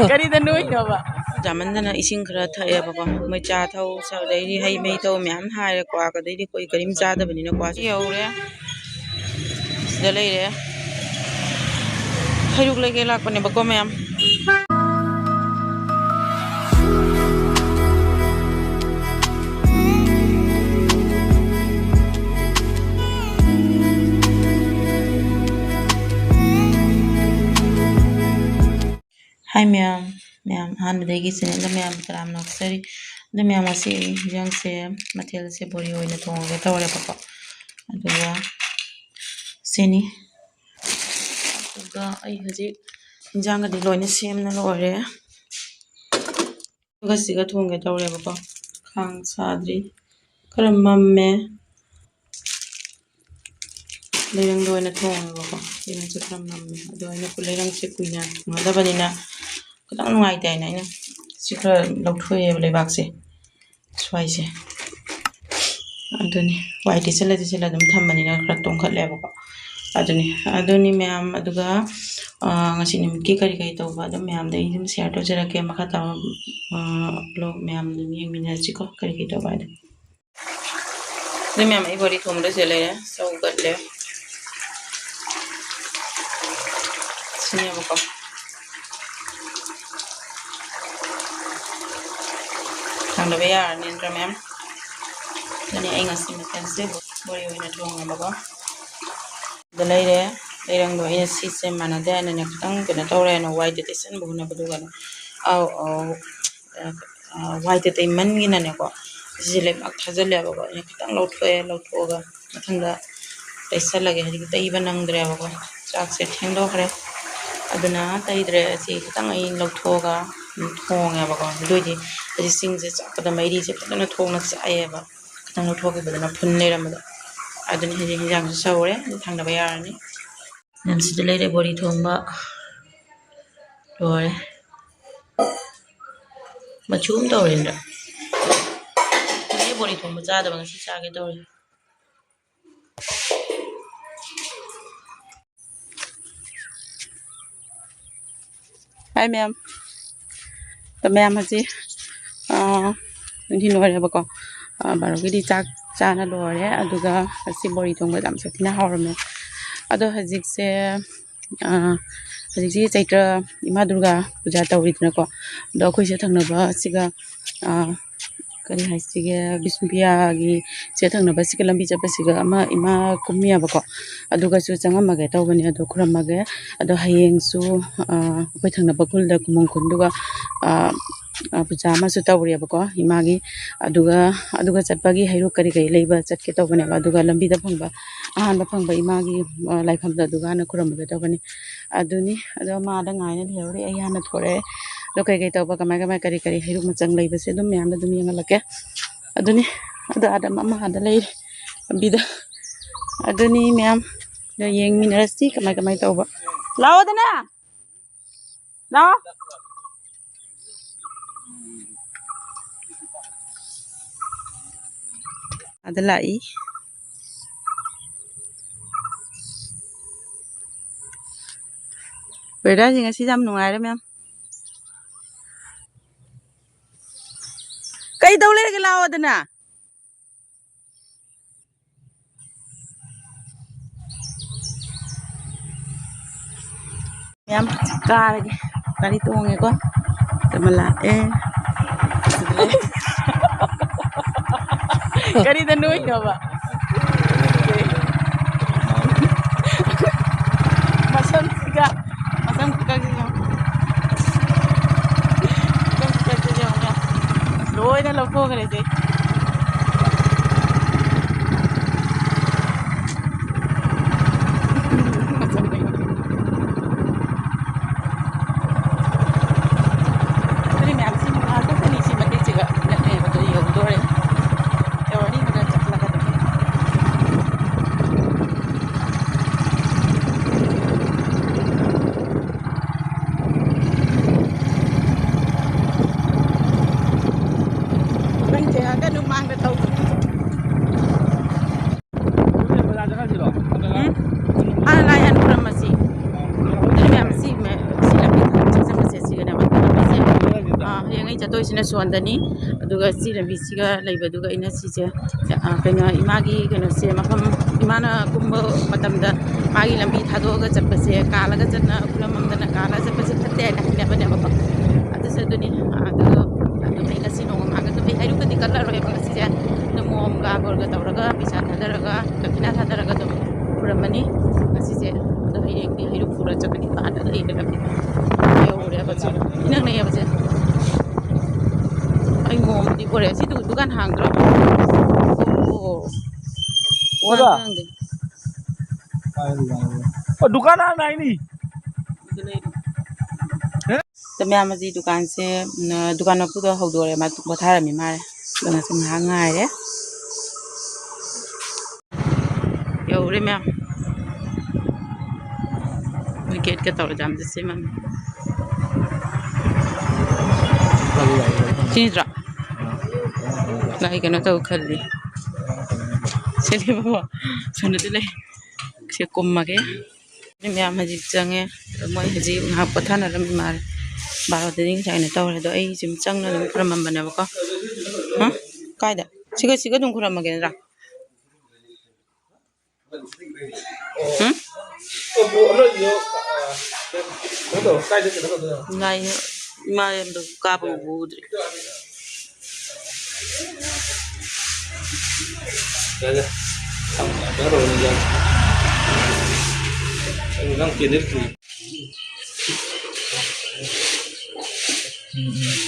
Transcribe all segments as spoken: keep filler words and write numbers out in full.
ꯀꯔꯤꯗ ꯅꯣꯏꯅꯣꯕ? ꯆꯥꯃꯟꯗꯅ ꯏꯁꯤꯡ ꯈꯔ ꯊꯛꯑꯦꯕꯀꯣ꯫ ꯃꯣꯏ ꯆꯥ ꯊꯧ, ꯑꯗꯩꯗꯤ ꯍꯩ ꯃꯍꯤ ꯊꯧ ꯃꯌꯥꯝ ꯍꯥꯏꯔꯦ꯫ ꯀ꯭ꯋꯥꯒꯗꯩꯗꯤ ꯑꯩꯈꯣꯏ ꯀꯔꯤꯝ ꯆꯥꯗꯕꯅꯤꯅ ꯀ꯭ꯋꯥꯁꯤ ꯌꯧꯔꯦ꯫ ꯁꯤꯗ ꯂꯩꯔꯦ꯫ ꯍꯩꯔꯨꯛ ꯂꯩꯒꯦ ꯂꯥꯛꯄꯅꯦꯕꯀꯣ ꯃꯌꯥꯝ꯫ ꯍꯥꯏ ꯃꯌꯥꯝ, ꯃꯌꯥꯝ ꯑꯍꯥꯟꯕꯗꯒꯤ ꯆꯦꯅꯦꯜꯗ ꯃꯌꯥꯝ ꯇꯔꯥꯝꯅ ꯑꯣꯛꯆꯔꯤ꯫ ꯑꯗꯨ ꯃꯌꯥꯝ, ꯉꯁꯤ ꯑꯩ ꯏꯟꯖꯥꯡꯁꯦ, ꯃꯊꯦꯜꯁꯦ ꯕꯣꯔꯤ ꯑꯣꯏꯅ ꯊꯣꯡꯉꯒꯦ ꯇꯧꯔꯦꯕꯀꯣ꯫ ꯑꯗꯨꯒ ꯁꯤꯅꯤ꯫ ꯑꯗꯨꯒ ꯑꯩ ꯍꯧꯖꯤꯛ ꯏꯟꯖꯥꯡꯒꯗꯤ ꯂꯣꯏꯅ ꯁꯦꯝꯅ ꯂꯣꯏꯔꯦ꯫ ꯑꯗꯨꯒ ꯁꯤꯒ ꯊꯣꯡꯒꯦ ꯇꯧꯔꯦꯕꯀꯣ꯫ ꯈꯥꯡ ꯁꯥꯗ꯭ꯔꯤ꯫ ꯈꯔ ꯃꯝꯃꯦ꯫ ꯂꯩꯔꯪꯗ ꯑꯣꯏꯅ ꯊꯣꯡꯉꯦꯕꯀꯣ꯫ ꯂꯩꯔꯪꯁꯦ ꯈꯔ ꯃꯝꯃꯦ꯫ ꯑꯗꯣ ꯑꯩꯅ ꯂꯩꯔꯪꯁꯦ ꯀꯨꯏꯅ ꯊꯣꯡꯅꯗꯕꯅꯤꯅ ꯈꯤꯇꯪ ꯅꯨꯡꯉꯥꯏꯇꯦ ꯍꯥꯏꯅ ꯑꯩꯅ ꯁꯤ ꯈꯔ ꯂꯧꯊꯣꯛꯑꯦꯕ ꯂꯩꯕꯥꯛꯁꯦ꯫ ꯁ꯭ꯋꯥꯏꯁꯦ꯫ ꯑꯗꯨꯅꯤ꯫ ꯋꯥꯏ ꯇꯩꯁꯜꯂ ꯇꯩꯁꯜꯂ ꯑꯗꯨꯝ ꯊꯝꯕꯅꯤꯅ ꯈꯔ ꯇꯣꯡꯈꯠꯂꯦꯕꯀꯣ꯫ ꯑꯗꯨꯅꯤ꯫ ꯑꯗꯨꯅꯤ ꯃꯌꯥꯝ꯫ ꯑꯗꯨꯒ, ꯑ, ꯉꯁꯤ ꯅꯨꯃꯤꯠꯀꯤ ꯀꯔꯤ ꯀꯔꯤ ꯇꯧꯕ ꯑꯗꯨꯝ ꯃꯌꯥꯝꯗ ꯑꯩ ꯑꯗꯨꯝ share ꯇꯧꯖꯔꯛꯀꯦ꯫ ꯃꯈꯥ ꯇꯥꯕ, ꯑ, vlog ꯃꯌꯥꯝ ꯑꯗꯨꯝ ꯌꯦꯡꯃꯤꯟꯅꯔꯁꯤꯀꯣ꯫ ꯀꯔꯤ ꯀꯔꯤ ꯇꯧꯕ ꯍꯥꯏꯗꯣ꯫ ꯑꯗꯨ ꯃꯌꯥꯝ ꯑꯩ ꯕꯣꯔꯤ ꯊꯣꯡꯕꯗ ꯁꯤꯗ ꯂꯩꯔꯦ꯫ ꯆꯧ ꯀꯠꯂꯦ꯫ ꯁꯤꯅꯦꯕꯀꯣ꯫ ꯊꯥꯡꯗꯕ ꯌꯥꯔꯅꯤ ꯅꯠꯇ꯭ꯔꯥ ꯃꯌꯥꯝ? ꯑꯗꯨꯅꯤ ꯑꯩ ꯉꯁꯤ ꯃꯊꯦꯜꯁꯦ ꯕꯣꯔꯤ ꯑꯣꯏꯅ ꯊꯣꯡꯉꯦꯕꯀꯣ꯫ ꯑꯗ ꯂꯩꯔꯦ꯫ ꯂꯩꯔꯪꯗꯣ ꯑꯩꯅ ꯁꯤꯁꯦ ꯃꯥꯟꯅꯗꯦ ꯍꯥꯏꯅꯅꯦ ꯈꯤꯇꯪ ꯀꯩꯅꯣ ꯇꯧꯔꯦꯅ ꯋꯥꯏꯗ ꯇꯩꯁꯟꯕ ꯍꯣꯠꯅꯕꯗꯨꯒꯅꯦ꯫ ꯑꯧ, ꯑꯧ꯫ ꯑ, ꯋꯥꯏꯗ ꯇꯩꯃꯟꯒꯤꯅꯅꯦꯀꯣ꯫ ꯁꯤꯁꯦ ꯂꯩꯕꯥꯛ ꯊꯥꯖꯤꯜꯂꯦꯕꯀꯣ꯫ ꯑꯩꯅ ꯈꯤꯇꯪ ꯂꯧꯊꯣꯛꯑꯦ꯫ ꯂꯧꯊꯣꯛꯑꯒ ꯃꯊꯪꯗ ꯇꯩꯁꯜꯂꯒꯦ꯫ ꯍꯧꯖꯤꯛ ꯇꯩꯕ ꯅꯪꯗ꯭ꯔꯦꯕꯀꯣ꯫ ꯆꯥꯛꯁꯦ ꯊꯦꯡꯗꯣꯛꯈ꯭ꯔꯦ꯫ ꯑꯗꯨꯅ ꯇꯩꯗ꯭ꯔꯦ꯫ ꯑꯁꯤ ꯈꯤꯇꯪ ꯑꯩ ꯂꯧꯊꯣꯛꯑꯒ ꯑꯗꯨꯝ ꯊꯣꯡꯉꯦꯕꯀꯣ꯫ ꯑꯗꯨ ꯑꯣꯏꯗꯤ ꯍꯧꯖꯤꯛ ꯆꯤꯡꯁꯦ ꯆꯥꯛꯄꯗ ꯃꯩꯔꯤꯁꯦ ꯐꯖꯅ ꯊꯣꯛꯅ ꯆꯥꯛꯑꯦꯕ꯫ ꯈꯤꯇꯪ ꯂꯧꯊꯣꯛꯈꯤꯕꯗꯨꯅ ꯐꯨꯟ ꯂꯩꯔꯝꯕꯗꯣ꯫ ꯑꯗꯨꯅ ꯍꯧꯖꯤꯛ ꯍꯤꯟꯖꯥꯡꯁꯨ ꯁꯧꯔꯦ꯫ ꯑꯗꯨ ꯊꯥꯡꯗꯕ ꯌꯥꯔꯅꯤ꯫ ꯌꯥꯝ ꯁꯤꯗ ꯂꯩꯔꯦ ꯕꯣꯔꯤ ꯊꯣꯡꯕ꯫ ꯂꯣꯏꯔꯦ꯫ ꯃꯆꯨ ꯑꯃ ꯇꯧꯔꯦꯗ꯫ ꯏꯅꯦ ꯕꯣꯔꯤ ꯊꯣꯡꯕ ꯆꯥꯗꯕ ꯉꯁꯤ ꯆꯥꯒꯦ ꯇꯧꯔꯤ꯫ ꯍꯥꯏ ꯃꯌꯥꯝ꯫ ꯑꯗꯣ ꯃꯌꯥꯝ ꯍꯧꯖꯤꯛ, ꯑꯥ, ꯅꯨꯡꯊꯤꯜ ꯑꯣꯏꯔꯦꯕꯀꯣ꯫ ꯑꯥ, ꯕꯥꯔꯣꯒꯤꯗꯤ ꯆꯥꯛ ꯆꯥꯅ ꯂꯣꯏꯔꯦ꯫ ꯑꯗꯨꯒ ꯉꯁꯤ ꯕꯣꯔꯤ ꯊꯣꯡꯕ ꯌꯥꯝ ꯁꯥꯊꯤꯅ ꯍꯥꯎꯔꯝꯃꯦ꯫ ꯑꯗꯣ ꯍꯧꯖꯤꯛꯁꯦ, ꯑꯥ, ꯍꯧꯖꯤꯛꯁꯤ ꯆꯩꯇ꯭ꯔ ꯏꯃꯥ ꯗꯨꯔꯒꯥ ꯄꯨꯖꯥ ꯇꯧꯔꯤꯗꯅꯀꯣ꯫ ꯑꯗꯣ ꯑꯩꯈꯣꯏꯁꯦ ꯊꯪꯅꯕ ꯑꯁꯤꯒ, ꯑꯥ, ꯀꯔꯤ ꯍꯥꯏꯁꯤꯒꯦ, ꯕꯤꯁꯅꯨꯄ꯭ꯔꯤꯌꯥꯒꯤ ꯆꯦ ꯊꯪꯅꯕꯁꯤꯒ ꯂꯝꯕꯤ ꯆꯠꯄꯁꯤꯒ ꯑꯃ ꯏꯃꯥ ꯀꯨꯝꯃꯤꯌꯦꯕꯀꯣ꯫ ꯑꯗꯨꯒꯁꯨ ꯆꯪꯉꯝꯃꯒꯦ ꯇꯧꯕꯅꯦ, ꯑꯗꯣ ꯈꯨꯔꯝꯃꯒꯦ꯫ ꯑꯗꯣ ꯍꯌꯦꯡꯁꯨ, ꯑ, ꯑꯩꯈꯣꯏ ꯊꯪꯅꯕ ꯈꯨꯜꯗ ꯀꯨꯝꯃꯣꯡ ꯈꯨꯟꯗꯨꯒ, ꯑ, ꯑ, ꯄꯨꯖꯥ ꯑꯃꯁꯨ ꯇꯧꯔꯤꯑꯕꯀꯣ ꯏꯃꯥꯒꯤ꯫ ꯑꯗꯨꯒ, ꯑꯗꯨꯒ ꯆꯠꯄꯒꯤ ꯍꯩꯔꯨꯛ ꯀꯔꯤ ꯀꯔꯤ ꯂꯩꯕ ꯆꯠꯀꯦ ꯇꯧꯕꯅꯦꯕ꯫ ꯑꯗꯨꯒ ꯂꯝꯕꯤꯗ ꯐꯪꯕ, ꯑꯍꯥꯟꯕ ꯐꯪꯕ ꯏꯃꯥꯒꯤ, ꯑ, ꯂꯥꯏꯐꯝꯗꯣ ꯑꯗꯨꯒ ꯍꯥꯟꯅ ꯈꯨꯔꯨꯝꯃꯒꯦ ꯇꯧꯕꯅꯤ꯫ ꯑꯗꯨꯅꯤ꯫ ꯑꯗꯣ ꯃꯥꯗ ꯉꯥꯏꯅ ꯂꯩꯍꯧꯔꯤ꯫ ꯑꯩ ꯍꯥꯟꯅ ꯊꯣꯔꯛꯑꯦ꯫ ꯑꯗꯣ ꯀꯩꯀꯩ ꯇꯧꯕ, ꯀꯃꯥꯏ ꯀꯃꯥꯏ, ꯀꯔꯤ ꯀꯔꯤ ꯍꯩꯔꯨꯛ ꯃꯆꯪ ꯂꯩꯕꯁꯦ ꯑꯗꯨꯝ ꯃꯌꯥꯝꯗ ꯑꯗꯨꯝ ꯌꯦꯡꯍꯜꯂꯛꯀꯦ꯫ ꯑꯗꯨꯅꯤ꯫ ꯑꯗꯣ ꯑꯥꯗ ꯑꯃ ꯑꯥꯗ ꯂꯩꯔꯦ ꯂꯝꯕꯤꯗ꯫ ꯑꯗꯨꯅꯤ ꯃꯌꯥꯝ꯫ ꯑꯗꯣ ꯌꯦꯡꯃꯤꯟꯅꯔꯁꯤ ꯀꯃꯥꯏ ꯀꯃꯥꯏ ꯇꯧꯕ꯫ ꯂꯥꯛꯑꯣꯗꯅ꯫ ꯂꯥꯛꯑꯣ꯫ ꯑꯥꯗ ꯂꯥꯛꯏ꯫ Weatherꯁꯤ ꯉꯁꯤ ꯌꯥꯝ ꯅꯨꯡꯉꯥꯏꯔꯦ ꯃꯌꯥꯝ꯫ ꯀꯩꯗꯧ ꯂꯩꯔꯒꯦ? ꯂꯥꯛꯑꯣꯗꯅ꯫ ꯃꯌꯥꯝ ꯀꯥꯔꯒꯦ꯫ ꯒꯥꯔꯤ ꯇꯣꯡꯉꯦꯀꯣ꯫ ꯑꯃ ꯂꯥꯛꯑꯦ꯫ ꯀꯔꯤꯗ ꯅꯣꯏꯅꯣꯕ? ꯃꯁꯝꯁꯤꯒ, ꯃꯁꯝ ꯈꯨꯀꯛꯁꯤꯒ꯫ ꯃꯁꯝ ꯈꯨꯀꯛꯁꯤꯒ ꯌꯦꯡꯉꯨꯅꯦ꯫ ꯂꯣꯏꯅ ꯂꯧꯊꯣꯛꯈ꯭ꯔꯦꯁꯦ꯫ ꯃꯁꯝ ꯂꯩ꯫ ꯑꯗꯨꯅꯤ ꯃꯌꯥꯝꯁꯤ ꯉꯥꯏꯍꯥꯛꯇꯪ ꯈꯛꯇꯅꯤ ꯁꯤ ꯃꯇꯦꯛꯁꯤꯒ ꯅꯛꯅꯩꯕ, ꯑꯗꯨ ꯌꯧꯗꯣꯔꯦ꯫ ꯌꯧꯔꯅꯤ ꯈꯔ ꯆꯠꯂꯒ ꯑꯗꯨꯝ꯫ ꯅꯪ ꯆꯦꯔꯥ ꯁꯤꯅ ꯁꯣꯟꯗꯅꯤ꯫ ꯑꯗꯨꯒ ꯁꯤ ꯂꯝꯕꯤꯁꯤꯒ ꯂꯩꯕꯗꯨꯒ ꯑꯩꯅ ꯁꯤꯁꯦ, ꯑ, ꯀꯩꯅꯣ, ꯏꯃꯥꯒꯤ ꯀꯩꯅꯣꯁꯦ, ꯃꯐꯝ, ꯏꯃꯥꯅ ꯀꯨꯝꯕ ꯃꯇꯝꯗ ꯃꯥꯒꯤ ꯂꯝꯕꯤ ꯊꯥꯗꯣꯛꯑꯒ ꯆꯠꯄꯁꯦ, ꯀꯥꯜꯂꯒ ꯆꯠꯅ, ꯈꯨꯂꯝ ꯑꯃꯗꯅ ꯀꯥꯜꯂꯒ ꯆꯠꯄꯁꯦ ꯐꯠꯇꯦ ꯍꯥꯏꯅ ꯍꯥꯏꯅꯕꯅꯦꯕꯀꯣ꯫ ꯑꯗꯨꯁꯨ ꯑꯗꯨꯅꯤ꯫ ꯑꯗꯣ ꯑꯗꯨꯝ ꯑꯩ ꯉꯁꯤ ꯅꯣꯡꯃ ꯃꯥꯒ ꯑꯗꯨꯝ ꯑꯩ ꯍꯩꯔꯨꯛꯀꯗꯤ ꯀꯠꯂꯔꯣꯏꯕ ꯉꯁꯤꯁꯦ꯫ ꯑꯗꯨꯝ ꯃꯣꯝꯒ ꯕꯣꯔꯒ ꯇꯧꯔꯒ, ꯄꯩꯁꯥ ꯊꯥꯗꯔꯒ, ꯗꯈꯤꯅꯥ ꯊꯥꯗꯔꯒ ꯑꯗꯨꯝ ꯈꯨꯔꯝꯃꯅꯤ ꯉꯁꯤꯁꯦ꯫ ꯑꯗꯣ ꯍꯌꯦꯡꯗꯤ ꯍꯩꯔꯨꯛ ꯄꯨꯔ ꯆꯠꯀꯅꯤ, ꯀꯥꯗ ꯂꯩꯔꯒꯗꯤ꯫ ꯌꯧꯔꯦꯕ ꯁꯦ꯫ ꯏꯅꯛ ꯅꯛꯑꯦꯕ ꯁꯦ꯫ ꯑꯩ ꯃꯣꯝꯗꯤ ꯄꯨꯔꯛꯑꯦ꯫ ꯁꯤ ꯗꯨ-, ꯗꯨꯀꯥꯟ ꯍꯥꯡꯗ꯭ꯔꯣ? ꯑꯣ꯫ ꯑꯣꯖꯥ꯫ ꯗꯨꯀꯥꯟ ꯍꯥꯡꯗꯦ꯫ ꯑꯣ, ꯗꯨꯀꯥꯟ ꯍꯥꯡꯅ ꯍꯥꯏꯅꯤ꯫ ꯑꯗꯨ ꯂꯩꯔꯣ꯫ ꯑꯗꯣ ꯃꯌꯥꯝ, ꯍꯧꯖꯤꯛ ꯗꯨꯀꯥꯟꯁꯦ, ꯎꯝ, ꯗꯨꯀꯥꯟ ꯃꯄꯨꯗꯣ ꯍꯧꯗꯣꯔꯦ, ꯃꯥ ꯄꯣꯊꯥꯔꯝꯃꯤ ꯃꯥꯜꯂꯦ꯫ ꯑꯗꯣ ꯉꯁꯤ ꯉꯥꯏꯍꯥꯛ ꯉꯥꯏꯔꯦ꯫ ꯌꯧꯔꯦ ꯃꯌꯥꯝ꯫ ꯃꯣꯏ ꯒꯦꯠꯀ ꯇꯧꯔ ꯌꯥꯝ ꯆꯦꯁꯤꯟ ꯃꯥꯜꯂꯦ꯫ ꯁꯤ ꯅꯠꯇ꯭ꯔꯣ? ꯂꯥꯏ ꯀꯩꯅꯣ ꯇꯧ ꯈꯜꯂꯤ꯫ ꯁꯤꯅꯦꯕꯀꯣ꯫ ꯁꯣꯝꯗꯗꯤ ꯂꯩ꯫ ꯁꯤ ꯀꯨꯝꯃꯒꯦ꯫ ꯃꯌꯥꯝ ꯍꯧꯖꯤꯛ ꯆꯪꯉꯦ꯫ ꯑꯗꯣ ꯃꯣꯏ ꯍꯧꯖꯤꯛ ꯉꯥꯏꯍꯥꯛ ꯄꯣꯊꯥꯅꯔꯝꯃꯤ ꯃꯥꯜꯂꯦ꯫ ꯕꯥꯔꯣꯗꯗꯤ ꯉꯁꯥꯏꯅ ꯇꯧꯔꯦ꯫ ꯑꯗꯣ ꯑꯩ ꯁꯨꯝ ꯆꯪꯅ ꯑꯗꯨꯝ ꯈꯨꯔꯝꯃꯝꯕꯅꯦꯕꯀꯣ꯫ ꯍꯥ? ꯀꯥꯏꯗ? ꯁꯤꯒ, ꯁꯤꯒ ꯑꯗꯨꯝ ꯈꯨꯔꯝꯃꯒꯦ ꯅꯠꯇ꯭ꯔꯥ? ꯍꯨꯝ? ꯂꯥꯏ ꯏꯃꯥ ꯌꯥꯝꯗ ꯀꯥꯕ ꯎꯕ ꯎꯗ꯭ꯔꯤ꯫ ꯌꯥꯔꯦ꯫ ꯊꯝꯃꯣ, ꯌꯥꯔꯦ꯫ ꯅꯪ ꯀꯦꯟꯗꯜ ꯊꯤꯜꯂꯨ꯫ ꯎꯝ꯫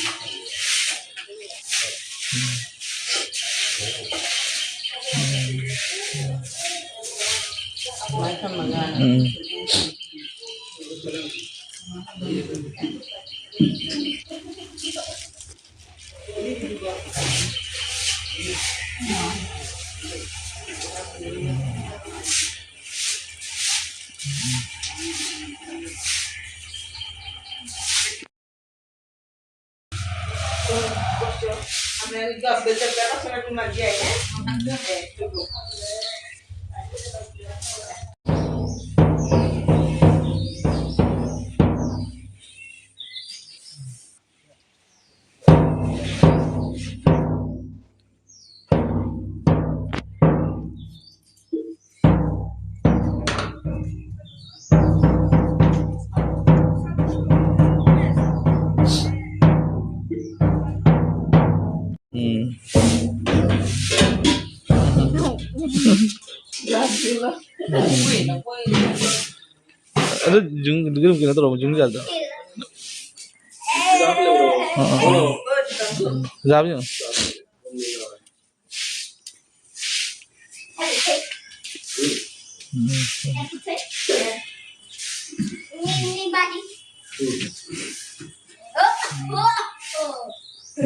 ꯑꯗꯨ ꯖꯨꯝ, ꯑꯗꯨꯝ ꯀꯩꯅꯣ ꯇꯧꯔꯣ, ꯖꯨꯝ ꯌꯥꯗ꯭ꯔꯣ? ꯑꯥ, ꯑꯥ, ꯑꯥ꯫ ꯌꯥꯕ ꯌꯦꯡꯉꯣ꯫ ꯎꯝ꯫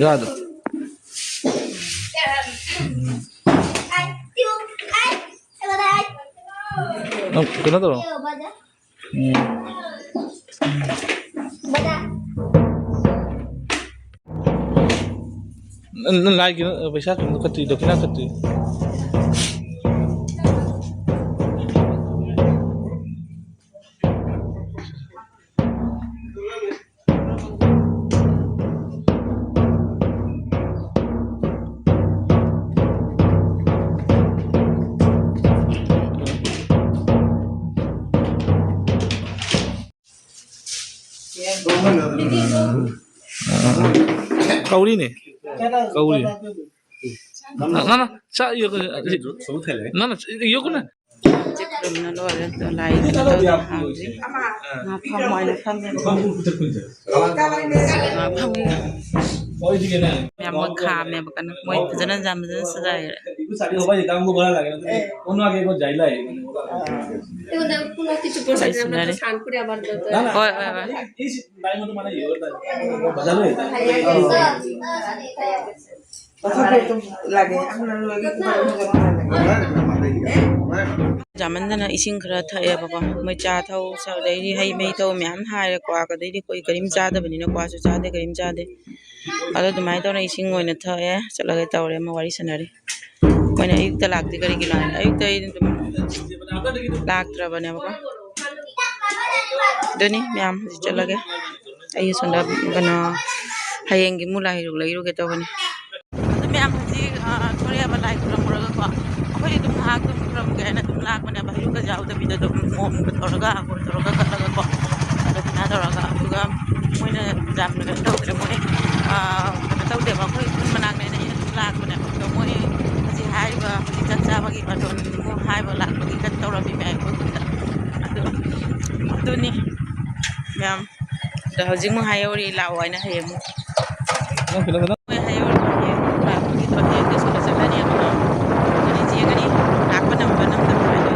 ꯌꯥꯗ꯭ꯔꯣ? ꯎꯝ꯫ ꯅꯪ ꯀꯩꯅꯣ ꯇꯧꯔꯣ꯫ ꯎꯝ꯫ ꯅꯪ, ꯅꯪ ꯂꯥꯏꯒꯤ ꯄꯩꯁꯥ ꯀꯩꯅꯣ ꯀꯠꯇꯣꯏ, ꯗꯈꯤꯅꯥ ꯀꯠꯇꯣꯏ꯫ ꯀꯧꯔꯤꯅꯦ꯫ ꯀꯧꯔꯤ꯫ ꯅꯪꯅ ꯆꯥꯛ ꯌꯣꯛꯀꯅꯨ꯫ ꯅꯪꯅ ꯌꯣꯛꯀꯅꯨ꯫ ꯆꯤꯛ ꯈꯨꯔꯨꯝꯅ ꯂꯣꯏꯔꯦ꯫ ꯑꯗꯣ ꯂꯥꯏ ꯀꯩꯅꯣ ꯇꯧꯗꯦ, ꯍꯥꯡꯗ꯭ꯔꯤ꯫ ꯉꯥ ꯐꯝ ꯑꯣꯏꯅ ꯐꯝꯃꯦ꯫ ꯉꯥ ꯐꯝꯒꯦ꯫ ꯃꯌꯥꯝ ꯃꯣꯏ ꯈꯥꯝꯃꯦꯕ ꯀꯟꯅ꯫ ꯃꯣꯏ ꯐꯖꯅ ꯌꯥꯝ ꯐꯖꯅ ꯁꯖꯥꯏꯔꯦ꯫ ꯑꯩꯉꯣꯟꯗ ꯄꯨꯟꯅ কিছু বসে আমরা তো স্নান করে আবার যেতে হয়। ꯍꯣꯏ, ꯍꯣꯏ, ꯍꯣꯏ꯫ ꯌꯥꯝꯃꯟꯗꯅ ꯏꯁꯤꯡ ꯈꯔ ꯊꯛꯑꯦꯕꯀꯣ꯫ ꯃꯣꯏ ꯆꯥ ꯊꯛꯎ, ꯑꯗꯩꯗꯤ ꯍꯩ ꯃꯍꯤ ꯊꯛꯎ ꯃꯌꯥꯝ ꯍꯥꯏꯔꯦꯀꯣ꯫ ꯑꯗꯩꯗꯤ ꯑꯩꯈꯣꯏ ꯀꯔꯤꯝ ꯆꯥꯗꯕꯅꯤꯅ ꯀ꯭ꯋꯥꯁꯨ ꯆꯥꯗꯦ, ꯀꯔꯤꯝ ꯆꯥꯗꯦ꯫ ꯑꯗꯣ ꯑꯗꯨꯃꯥꯏꯅ ꯇꯧꯅ ꯏꯁꯤꯡ ꯑꯣꯏꯅ ꯊꯛꯑꯦ꯫ ꯆꯠꯂꯒꯦ ꯇꯧꯔꯦ, ꯑꯃ ꯋꯥꯔꯤ ꯁꯥꯟꯅꯔꯤ꯫ ꯃꯣꯏꯅ ꯑꯌꯨꯛꯇ ꯂꯥꯛꯇꯦ ꯀꯔꯤꯒꯤꯅꯣ ꯍꯥꯏꯅ꯫ ꯑꯌꯨꯛꯇ ꯑꯩ ꯑꯗꯨꯝ ꯂꯥꯛꯇ꯭ꯔꯕꯅꯦꯕꯀꯣ꯫ ꯑꯗꯨꯅꯤ ꯃꯌꯥꯝ, ꯍꯧꯖꯤꯛ ꯆꯠꯂꯒꯦ꯫ ꯑꯩ ꯁꯣꯝꯗ ꯀꯩꯅꯣ, ꯍꯌꯦꯡꯒꯤ ꯑꯃꯨꯛ ꯂꯥꯏ ꯍꯩꯔꯨꯛ ꯂꯩꯔꯨꯒꯦ ꯇꯧꯕꯅꯤ꯫ ꯑꯗꯨ ꯃꯌꯥꯝ ꯍꯧꯖꯤꯛ, ꯑ, ꯊꯣꯔꯛꯑꯦꯕ ꯂꯥꯏ ꯈꯨꯔꯝꯃꯨꯔꯒꯀꯣ꯫ ꯑꯩꯈꯣꯏꯗꯤ ꯑꯗꯨꯝ ꯉꯥꯏꯍꯥꯛ ꯑꯗꯨꯝ ꯈꯨꯔꯝꯒꯦ ꯍꯥꯏꯅ ꯑꯗꯨꯝ ꯂꯥꯛꯄꯅꯦꯕ꯫ ꯍꯩꯔꯨꯛꯀ ꯌꯥꯎꯗꯕꯤꯗ ꯑꯗꯨꯝ ꯃꯣꯝꯒ ꯇꯧꯔꯒ, ꯑꯪꯒꯨꯔ ꯇꯧꯔꯒ ꯀꯠꯂꯒꯀꯣ꯫ ꯑꯗꯨꯃꯥꯏꯅ ꯇꯧꯔꯒ, ꯑꯗꯨꯒ ꯃꯣꯏꯅ ꯌꯥꯝꯅ ꯀꯩꯅꯣ ꯇꯧꯗ꯭ꯔꯦ꯫ ꯃꯣꯏ, ꯑ, ꯀꯩꯅꯣ ꯇꯧꯗꯦꯕ꯫ ꯑꯩꯈꯣꯏ ꯈꯨꯟ ꯃꯅꯥꯛꯅꯦꯅ ꯑꯩꯅ ꯑꯗꯨꯝ ꯂꯥꯛꯄꯅꯦꯕ꯫ ꯑꯗꯣ ꯃꯣꯏ ꯍꯧꯖꯤꯛ ꯍꯥꯏꯔꯤꯕ, ꯍꯧꯖꯤꯛ ꯆꯥꯛ ꯆꯥꯕꯒꯤ ꯕꯥꯔꯇꯣꯟ ꯑꯃꯨꯛ ꯍꯥꯏꯕ ꯂꯥꯛꯄꯒꯤ ꯀꯩꯅꯣ ꯇꯧꯔꯝꯃꯤ꯫ ꯃꯌꯥꯝ, ꯑꯗꯣ ꯍꯧꯖꯤꯛꯃꯨꯛ ꯍꯥꯏꯍꯧꯔꯤ, "ꯂꯥꯛꯑꯣ" ꯍꯥꯏꯅ꯫ ꯍꯌꯦꯡ ꯑꯃꯨꯛ ꯅꯪ ꯀꯩꯅꯣ ꯈꯤꯇꯪ ꯃꯣꯏ ꯍꯥꯏꯍꯧꯔꯤ, ꯍꯌꯦꯡ ꯂꯥꯛꯄꯒꯤꯗꯣ ꯍꯌꯦꯡꯗꯤ ꯁ꯭ꯀꯨꯜꯗ ꯆꯠꯂꯅꯤ꯫ ꯑꯗꯨꯅ ꯑꯗꯨꯗꯤ ꯌꯦꯡꯉꯅꯤ, ꯂꯥꯛꯄ ꯅꯪꯕ ꯅꯪꯗꯕ ꯍꯥꯏꯗꯣ꯫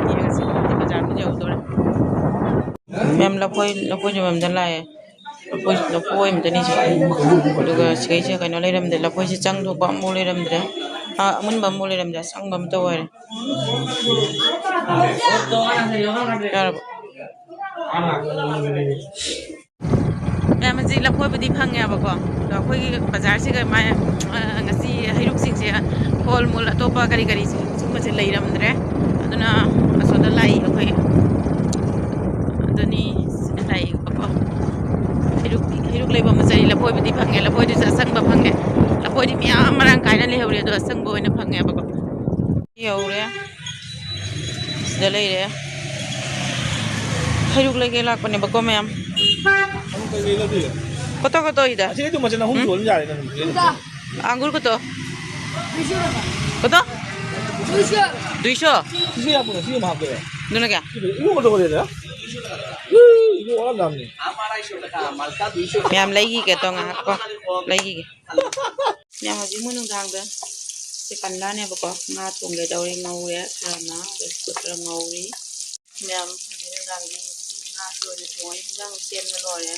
ꯌꯦꯡꯉꯁꯤ, ꯕꯖꯥꯔꯕꯨꯗꯤ ꯌꯧꯗꯣꯔꯦ꯫ ꯃꯦꯝ, ꯂꯐꯣꯏ, ꯂꯐꯣꯏ ꯌꯣꯟꯐꯝꯗ ꯂꯥꯛꯑꯦ꯫ ꯂꯐꯣꯏ, ꯂꯐꯣꯏ ꯑꯝꯇꯅꯤ ꯁꯤ꯫ ꯑꯗꯨꯒ ꯁꯤꯒꯩꯁꯤꯗ ꯀꯩꯅꯣ ꯂꯩꯔꯝꯗꯦ꯫ ꯂꯐꯣꯏꯁꯦ ꯆꯪꯗꯣꯛꯄ ꯑꯃꯐꯥꯎ ꯂꯩꯔꯝꯗ꯭ꯔꯦ꯫ ꯑꯥ, ꯑꯃꯨꯟꯕ ꯑꯃꯐꯥꯎ ꯂꯩꯔꯝꯗ꯭ꯔꯦ꯫ ꯑꯁꯪꯕ ꯑꯃꯇ ꯑꯣꯏꯔꯦ꯫ ꯌꯥꯔꯕꯣ? ꯃꯌꯥꯝ, ꯍꯧꯖꯤꯛ ꯂꯐꯣꯏꯕꯨꯗꯤ ꯐꯪꯉꯦꯕꯀꯣ꯫ ꯑꯗꯣ ꯑꯩꯈꯣꯏꯒꯤ ꯕꯖꯥꯔꯁꯤꯒ ꯃꯥꯏ, ꯑ, ꯉꯁꯤ ꯍꯩꯔꯨꯛꯁꯤꯡꯁꯦ, ꯐꯣꯜ ꯃꯨꯜ ꯑꯇꯣꯞꯄ ꯀꯔꯤ ꯀꯔꯤ ꯁꯨꯝꯕꯁꯦ ꯂꯩꯔꯝꯗ꯭ꯔꯦ꯫ ꯑꯗꯨꯅ ꯑꯁꯣꯝꯗ ꯂꯥꯛꯏ ꯑꯩꯈꯣꯏ꯫ ꯑꯗꯨꯅꯤ ꯂꯥꯛꯏꯕꯀꯣ꯫ ꯍꯩꯔꯨꯛ, ꯍꯩꯔꯨꯛ ꯂꯩꯐꯝ ꯃꯆꯩ ꯂꯐꯣꯏꯕꯨꯗꯤ ꯐꯪꯉꯦ, ꯂꯐꯣꯏꯗꯨꯁꯨ ꯑꯁꯪꯕ ꯐꯪꯉꯦ꯫ ꯂꯐꯣꯏꯗꯤ ꯃꯌꯥꯝ ꯃꯔꯥꯡ ꯀꯥꯏꯅ ꯂꯩꯍꯧꯔꯦ, ꯑꯗꯣ ꯑꯁꯪꯕ ꯑꯣꯏꯅ ꯐꯪꯉꯦꯕꯀꯣ꯫ ꯌꯧꯔꯦ꯫ ꯁꯤꯗ ꯂꯩꯔꯦ꯫ ꯍꯩꯔꯨꯛ ꯂꯩꯒꯦ ꯂꯥꯛꯄꯅꯦꯕꯀꯣ, ꯃꯌꯥꯝ꯫ ꯑꯃꯨꯛ ꯀꯩꯀꯩ ꯂꯧꯗꯣꯏꯕ? ꯀꯣꯇꯣ ꯀꯣꯇꯣ ꯏꯗ꯫ ꯑꯁꯤꯗꯩꯗꯨ ꯃꯆꯤꯟ ꯑꯍꯨꯝ ꯎꯝ? ꯁꯨꯍꯜꯂꯨ ꯌꯥꯔꯦ ꯅꯪ꯫ ꯑꯪꯒꯨꯔ ꯀꯣꯇꯣ? ꯀꯣꯇꯣ? ꯗꯨꯏꯁꯣ? ꯁꯤꯁꯦ ꯌꯥꯝ ꯄꯨꯔꯛꯑꯣ, ꯁꯤ ꯑꯃ ꯍꯥꯞꯀꯦꯔꯣ? ꯑꯗꯨꯅ ꯀꯌꯥ? ꯁꯤꯗ ꯏꯕꯨꯡꯉꯣ ꯇꯧꯕ ꯂꯩꯔꯦ꯫ ꯏꯕꯨꯡꯉꯣ ꯋꯥꯠꯂꯝꯅꯤ꯫ ꯃꯌꯥꯝ ꯂꯩꯈꯤꯒꯦ ꯇꯣ, ꯉꯥꯏꯍꯥꯛ ꯀꯣ꯫ ꯂꯩꯈꯤꯒꯦ꯫ ꯃꯌꯥꯝ ꯍꯧꯖꯤꯛ ꯃꯣꯏ ꯅꯨꯡꯗꯥꯡꯗ ꯆꯤꯀꯟ ꯂꯥꯅꯦꯕꯀꯣ꯫ ꯉꯥ ꯊꯣꯡꯒꯦ ꯇꯧꯔꯤ, ꯉꯧꯔꯦ ꯈꯔ ꯑꯃ, ꯑꯗꯨꯒ ꯈꯔ ꯉꯧꯔꯤ꯫ ꯃꯌꯥꯝ ꯍꯧꯖꯤꯛ ꯅꯨꯡꯗꯥꯡꯒꯤ ꯉꯥꯁꯨ ꯑꯣꯏꯅ ꯊꯣꯡꯉꯤ꯫ ꯏꯟꯖꯥꯡ ꯁꯦꯝꯕ ꯂꯣꯏꯔꯦ꯫